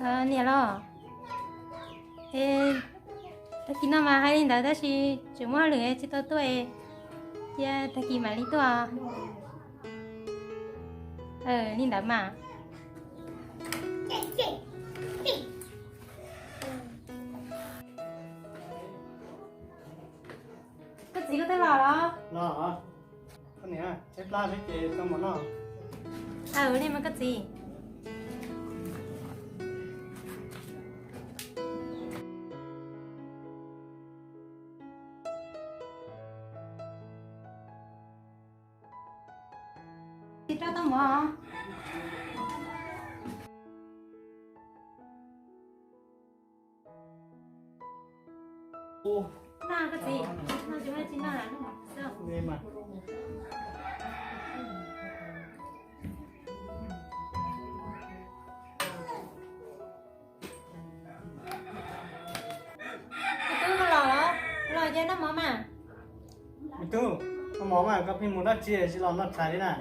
Niam los, es tag kis no mas hais li ntawd tab sis tseem muaj hauj lwm tsis tau tuaj, cia tag kis mam li tuaj. Li ntawd mas. Koj txiv, koj twb los los? Los, koj niam, tshaib plab thiab ces tau mov noj. Ua li mas koj txiv. Txiv, rau tau mov. Noj koj txiv, noj tsis muaj dab tsi noj lawm, noj mov xwb. Me tub, koj los los, los ces noj mov mas. Me tub, noj mov mas koj pheej mus dab tsi tsis los noj tshais li na?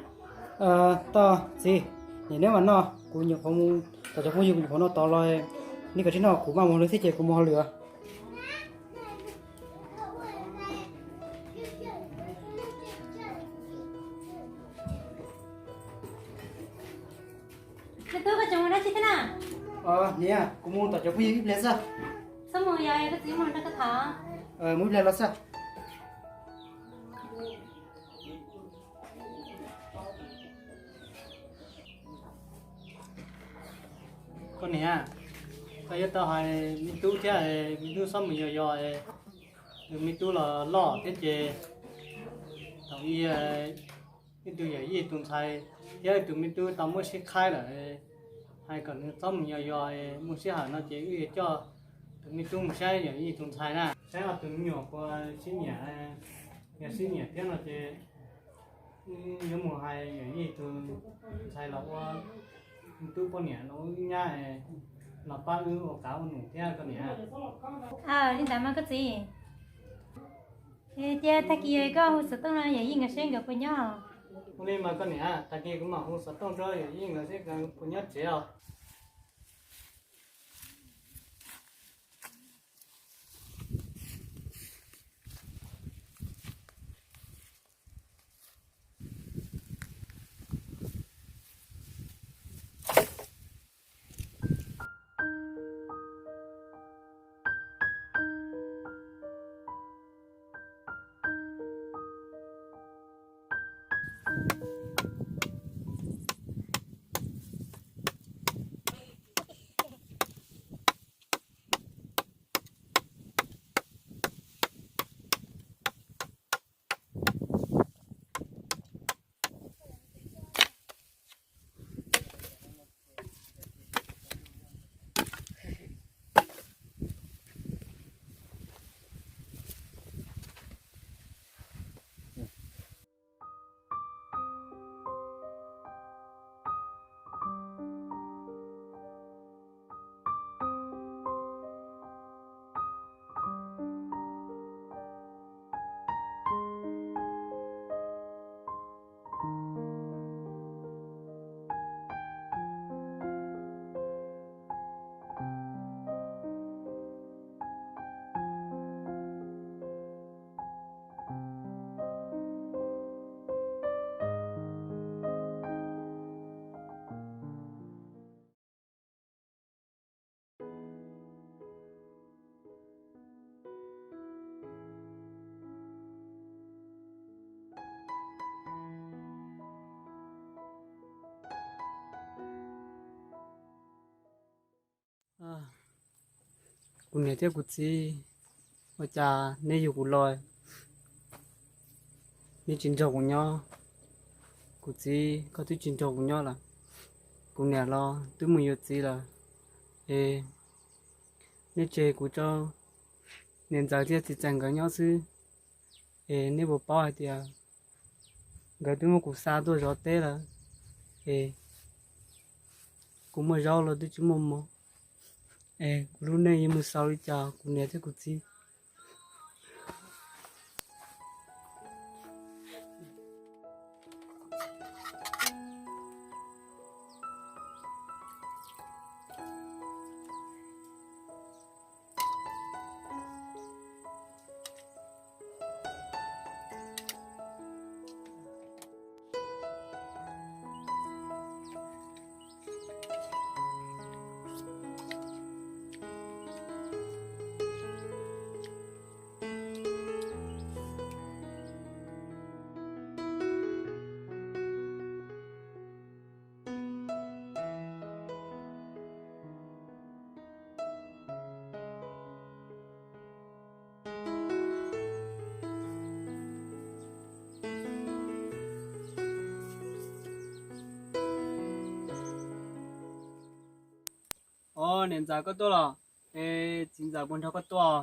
Toj txiv, nim neb mam noj, kuv nyuam qhuav mus tom cov phooj ywg, kuv nyuam qhuav noj tod los, neb kav tsij noj, kuv maj mus hauj lwm thiab ces kuv mus hauj lwm. Me tub, koj tseem mus dab tsi thiab na? Niam, kuv mus tom cov phooj ywg ib pliag xwb. Txhob mus, yog koj txiv mus nrog koj tham. Mus ib pliag los xwb. Koj niam, koj yuav tau hais me tub thiab, me tub txhob mus yos yos, tus me tub los loj thiab ces thaum ub ib tug yawm yij tus ntxhais thiab tus me tub tau muab sib qhaib lawm, hais kom nws txhob mus yos yos, muaj sij hawm no ces wb yuav coj tus me tub mus saib yawm yij tus ntxhais na, saib ob tug me nyuam puas sib nyiam. Yog sib nyiam thiab no ces yuav mus hais yawm yij tus ntxhais los ua me tub poj niam los ua nyab, los pab wb ua qav ua num thiab koj niam. Li ntawd mas koj txiv, cia tag kis koj hu xov tooj no yawm yij nkawd seb nkawd puas nyob. Ua li mas koj niam, tag kis kuv mam hu xov tooj rau yawm yij nkawd seb nkawd puas nyob tsev os. Kuv niam thiab kuv txiv, ua cas neb yug kuv los, neb tsis nrog kuv nyob? Kuv txiv, koj twb tsis nrog kuv nyob lawm. Kuv niam los twb mus yuav txiv lawm, es neb tseg kuv rau niam ntxawm thiab txiv ntxawm nkawd nyob xwb. Es neb puas paub hais tias nkawd twb muab kuv xa tuaj zov teb lawm, es kuv muaj zaub los twb tsis muaj mov, es kuv lub neej yuav mus xaus li cas kuv niam thiab kuv txiv? Niam ntxawm koj tuaj los? Es txiv ntxawm puas nrog koj tuaj?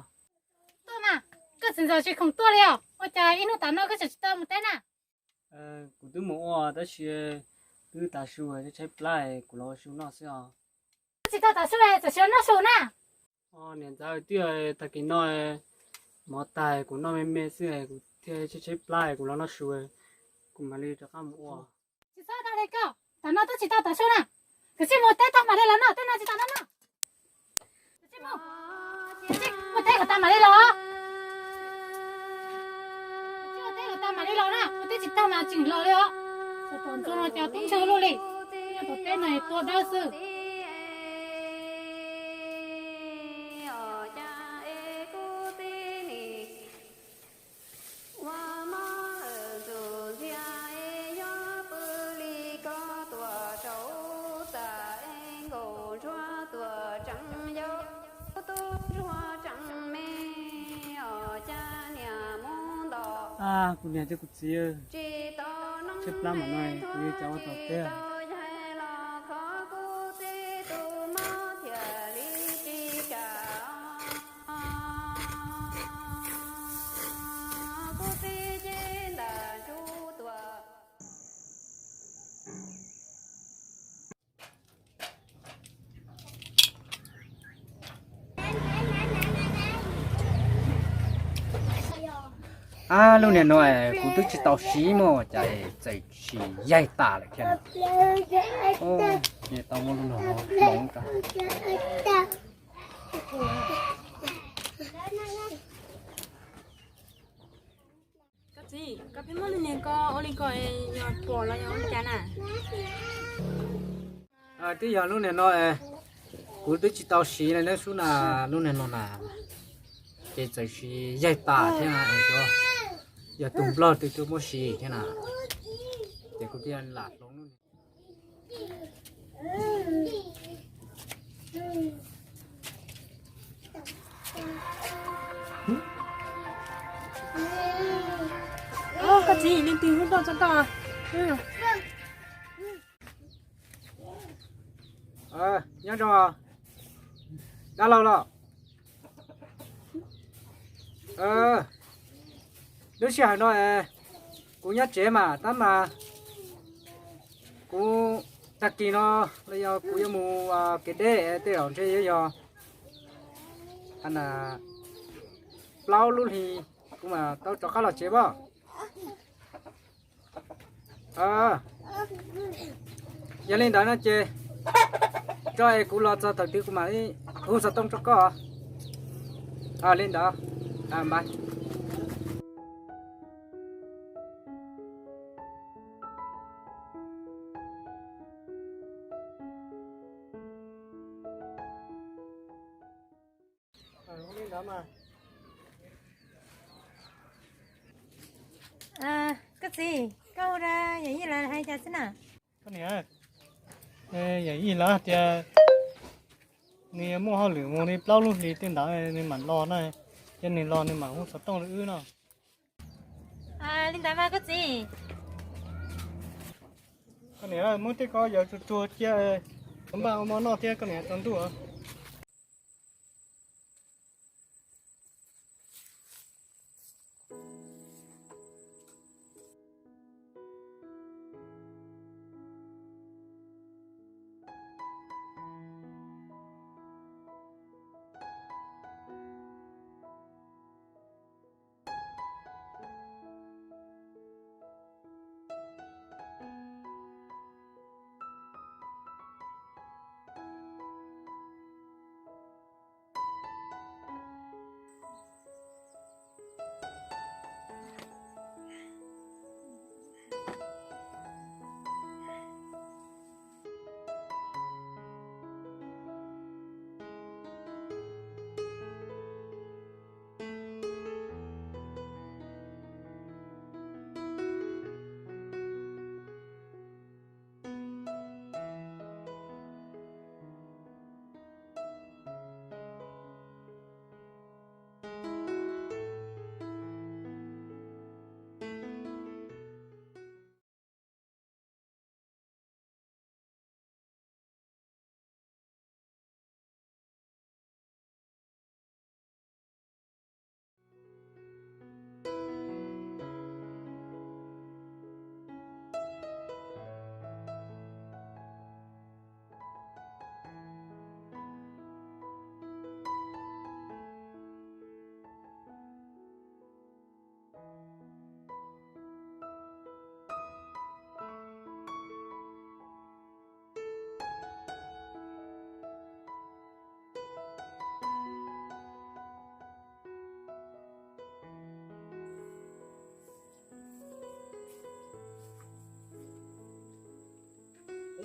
Tuaj mas, koj txiv ntxawm tsis khoom tuaj li os, ua cas ib hnub tas no koj tseem tsis tau mus teb na? Kuv twb mus ua tab sis twb tav su tshaib plab kuv los ua su noj xwb os. Tsis tau tav su txawm tsis noj su na. Niam ntxawm, twb yog tag kis no mov tag kuv noj me me xwb kuv thiaj tshaib tshaib plab kuv los noj su, kuv mam li rov qab mus ua. Tsis txhob dag li koj, tam no twb tsis tau tav su na. Koj sim mus teb tag mam li los noj, tej no tsis tau noj no. Mus teb kom tas mam li los. Mus teb kom tas mam li los na, mus teb tsis tag mas tseem los li os. Tom ntxuag no cov tub ntshai luaj li, nyob tom teb no tua dawb xwb. Kuv niam thiab kuv txiv, tshaib plab mam no kuv yuav cas ua tau teb. Ab, lub niag no kuv twb tsis tau siv mas cas txawm sis yaig tas lawm thiab. Tau muab lub no hloov rau. Koj txiv, koj pheej muab lub niag ko ua li ko yog pom los yog ua li cas na? Twb yog lub niag no, kuv twb tsis tau siv li neb sub na, lub niag no na, ces txawm siv yaig tas thiab na, yog tus nplog twg tuaj muab siv thiab na, ces kuv thiaj lam hloov lub niag. Koj txiv, leej twg hu tuaj txog koj? Nyob zoo, dab laug los? Lub sij hawm no kuv nyob tsev mas tab mas kuv tag kis no los yog kuv yuav mus kev deb, tej zaum ntshe yuav yog plaub lub hli kuv mam tau rov qab los tsev pob. Yog li ntawd no ces tso es kuv los txog thaum twg kuv mam hu xov tooj rau koj. Li ntawd, npaj. Koj txiv, koj hu rau yawm yij lawv hais cas xwb na? Koj niam, yawm yij lawv tias nws muaj hauj lwm mus li plaub lub hlis tej ntawd nws mam los na, ces nws los nws mam hu xov tooj rau wb no. Li ntawd mas koj txiv. Koj niam, muab tej ko yawm tsuag tsuag cia, npaj ua mov noj thiab koj niam tsaus ntuj.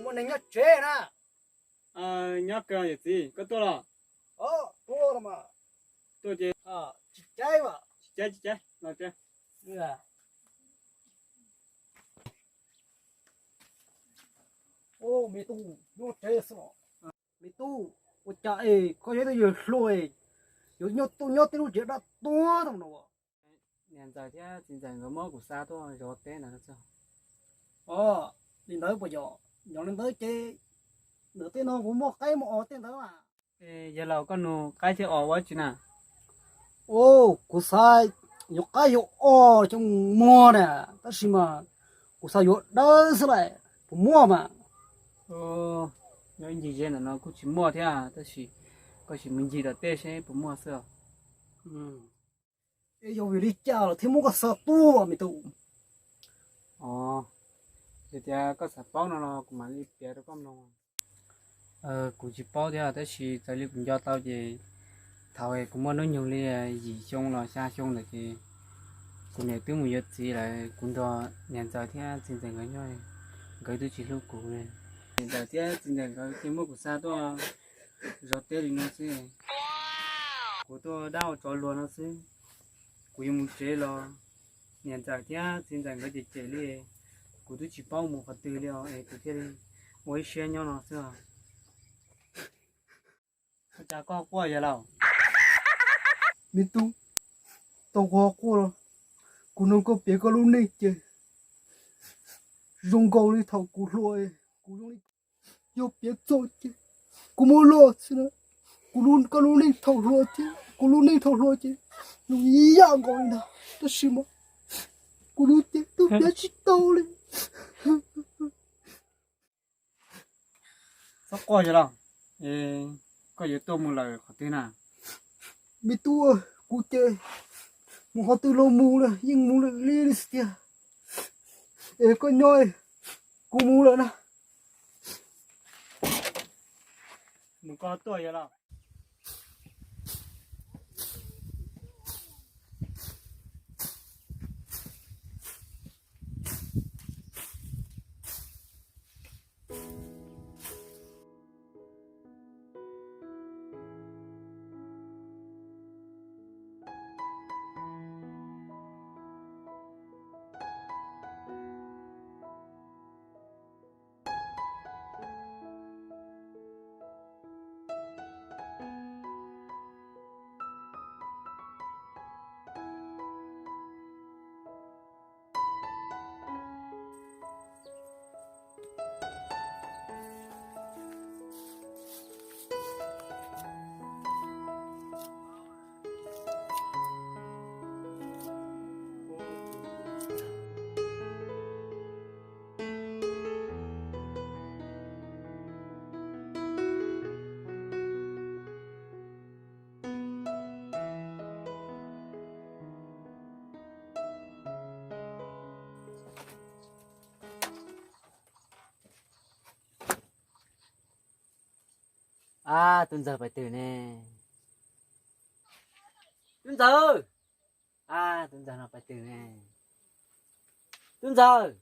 Muaj neeg nyob tsev na. Nyob kawg yawm txiv, koj tuaj los? Tuaj los mas. Tuaj ces tsis caib, tsis caib, tsis caib los tsev. Me tub, nyob tsev xwb los? Me tub, ua cas es koj yog ib tug yawg hluas es yuav tuaj nyob tej lub tsev dab tuag tau no? Niam ntxawm thiab txiv ntxawm nkawd muab kuv xa tuaj zov teb ntawd xwb. Os, li ntawd puas yog? Yog li ntawd ces ntawm tej no kuv muaj qaib muaj os tej ntawd mas. Yawg laus, koj nug qaib thiab os ua tsi na? Kuv xav yuav qaib yuav os coj mus muag na, tab sis mas kuv xav yuav dawb xwb las, puas muaj mas? Nyob ib ncig ze ntawm no kuj tsis muaj thiab, tab sis koj sim mus ncig tom tej seb puas muaj xwb. Es yog vim li cas los thiaj muab koj xa tuaj me tub? Os, yog tias koj xav paub no los kuv mam li piav rau koj mloog. Kuv tsis paub thiab, tab sis raws li kuv nco tau ces thaum kuv muaj hnub nyoog li yim xyoo los xya xyoo ntawd ces kuv niam twb mus yuav txiv lawm, kuv nrog niam ntxawm thiab txiv ntxawm nkawd nyob, nkawd twb tsis hlub kuv li. Niam ntxawm thiab txiv ntxawm nkawd thiaj muab kuv xa tuaj zov teb li no xwb. Kuv tuaj dab ua tsov luag no xwb, kuv yuav mus tsev los niam ntxawm thiab txiv ntxawm nkawd cem cem li, kuv twb tsis paub mus qhov twg li os es kuv thiaj li ua ib siab nyob no xwb os. Ua cas koj quaj yawg laus? Me tub, tau kuv ho quaj los, kuv nug koj piav koj lub neej ces zoo nkaus li thaum kuv hluas, kuv zoo li, yog piav txog ces kuv muab loj xwb na, kuv, koj lub neej thaum hluas thiab kuv lub neej thaum hluas ces zoo ib yam nkaus li ntag, tab sis mas kuv lub cev twb piav tsis tau li. Txhob quaj yawg laus, koj yuav tuaj mus lawm qhov twg na? Me tub, kuv ces mus qhov twg los mus lawm, yeej mus lawm li xwb tiag. Es koj nyob, kuv mus lawm na. Mus koj tuaj yawg laus. Ab, tub ntxawg pais twg ne? Tub ntxawg! Ab, tub ntxawg no pais twg ne? Tub ntxawg!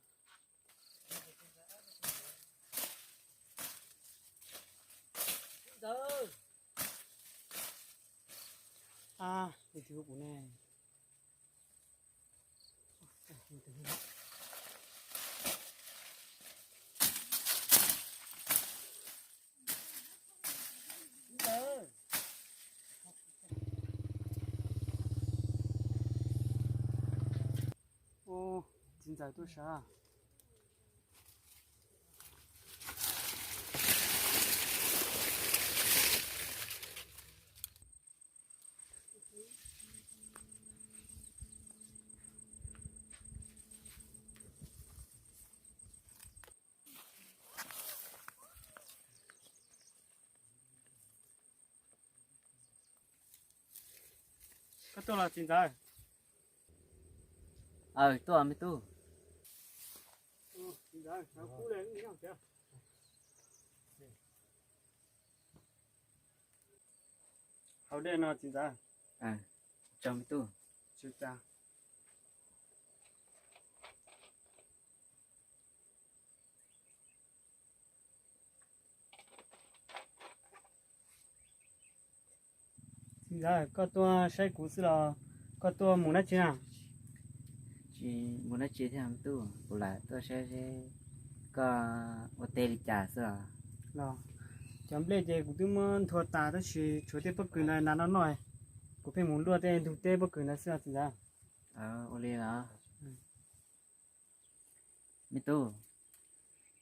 Tub ntxawg! Ab, leej twg hu kuv ne? Ub, txiv ntxawm tuaj sav. Koj tuaj los txiv ntxawm? Aw, tuaj me tub. Haus dej no txiv ntxawm. Tso me tub. Tso tso. Ntxawm, koj tuaj saib kuv xwb los koj tuaj mus dab tsi na? Tsis mus dab tsi thiab me tub, kuv lam tuaj saib seb koj ua teb li cas xwb os. Los, cov nplej ces kuv twb muab nthua tas tab sis tshuav tej pob kws ntawd nag no noj, kuv pheej mus luaj tej ntug teb pob kws ntawd xwb os txiv ntxawm. Ua li los. Me tub,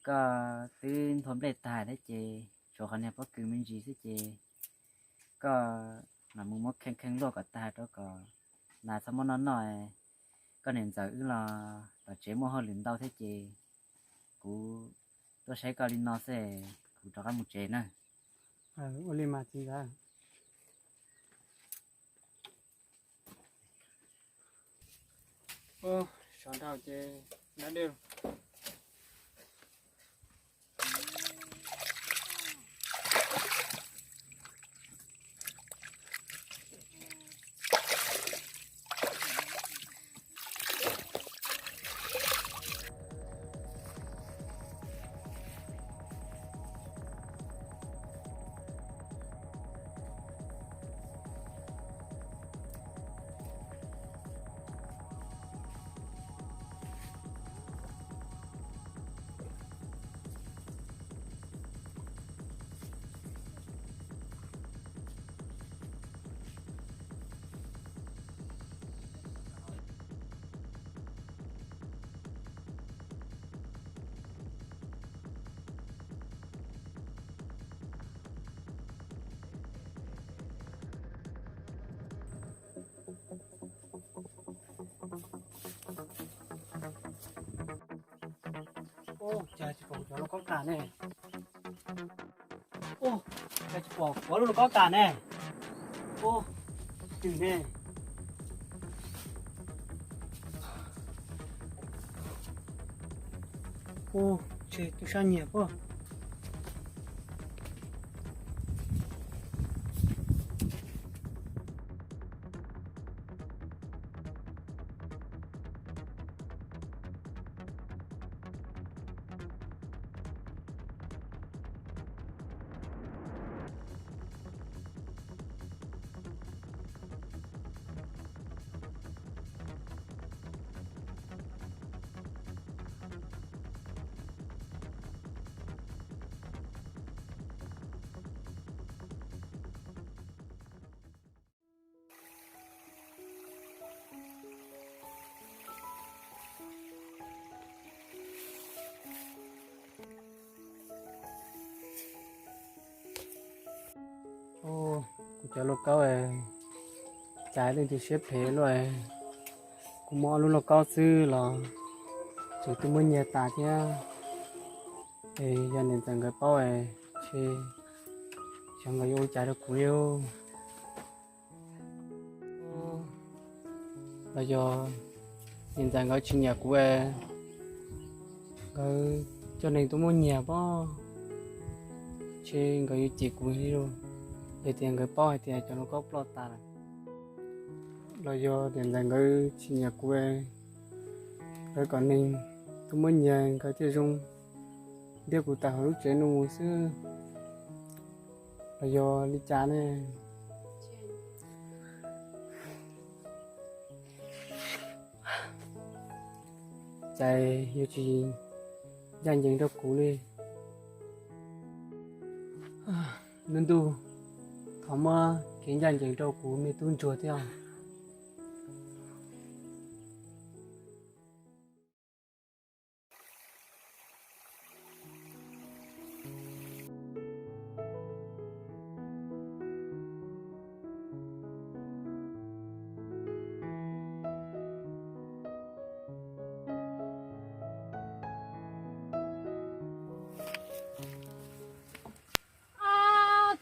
koj twb nthua nplej tag thiab ces tshuav qhov niag pob kws me ntsis xwb ces koj mam mus muab kheej kheej luaj kom tag rau kom nas txhob muab noj noj. Koj niam ntxawm wb los tom tsev muaj hauj lwm ntau thiab ces kuv tuaj saib koj li no xwb, kuv rov qab mus tsev na. Ua li mas txiv ntxawm. Sov nrhau ces na dej. Ua cas tsis pom kuv cov lauj kaub tas ne? Ua cas tsis pom kuv lub lauj kaub tas ne? Ua twg ne? Ua, ntshe tub sab nyiag pob. Kuv cov lauj kaub, cas leej twg siab phem luaj. Kuv muaj ob lub lauj kaub xwb los tseem twb muab nyiag tas thiab. Es yog niam ntxawm nkawd paub es ntshe xyov nkawd yuav ua cas rau kuv li. Los yog niam ntxawm nkawd tsis nyiam kuv, nkawd coj neeg tuaj muab nyiag pob, ntshe nkawd yuav cem kuv li lauj. Yog tias nkawd paub hais tias cov lauj kaub ploj tas lawm, los yog niam ntxawm nkawd tsis nyiam kuv, nkawd kom neeg tuaj muab nyiag nkawd thiaj zoo ntiab kuv tawm hauv lub tsev no mus xwb, los yog li cas ne? Cas yuav tsis ncaj ncees rau kuv li. Ntuj ntuj, thov muab kev ncaj ncees rau kuv me tub ntsuag thiab.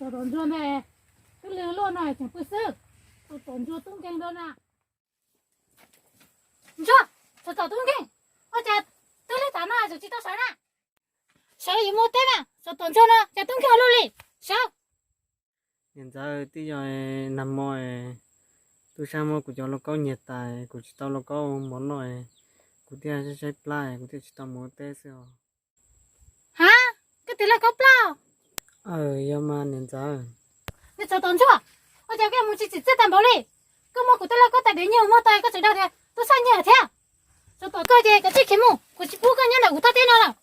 Txog tom ntsuag ne, twb lwg luaj no tseem pw xwb. Txog tom ntsuag tub nkeeg rau na. Ntsuag, txog tom tub nkeeg, ua cas twb lwg tas no tseem tsis tau sawv na? Sawv yuav mus teb mas, txog tom ntsuag no cas tub nkeeg ua luaj li. Sawv. Niam ntxawm, twb yog nag hmo tub sab muab kuv cov lauj kaub nyiag tas, kuv tsis tau lauj kaub mov noj, kuv thiaj saib saib plab, kuv thiaj tsis tau mus ua teb xwb os. Ha, koj tis lauj kaub plab? Aws, yog mas niam ntxawm. Nws txog tom ntsuag, ua cas koj mus tsis txim txiaj tag npaum li. Koj muab kuv tej lauj kaub tais diav nyiag muag tas koj tseem dag tias tub sab nyiag thiab. Tsuas pom koj ces koj tib khiav mus, kuv tsis pub koj nyob ntawm kuv thaj teb no lawm.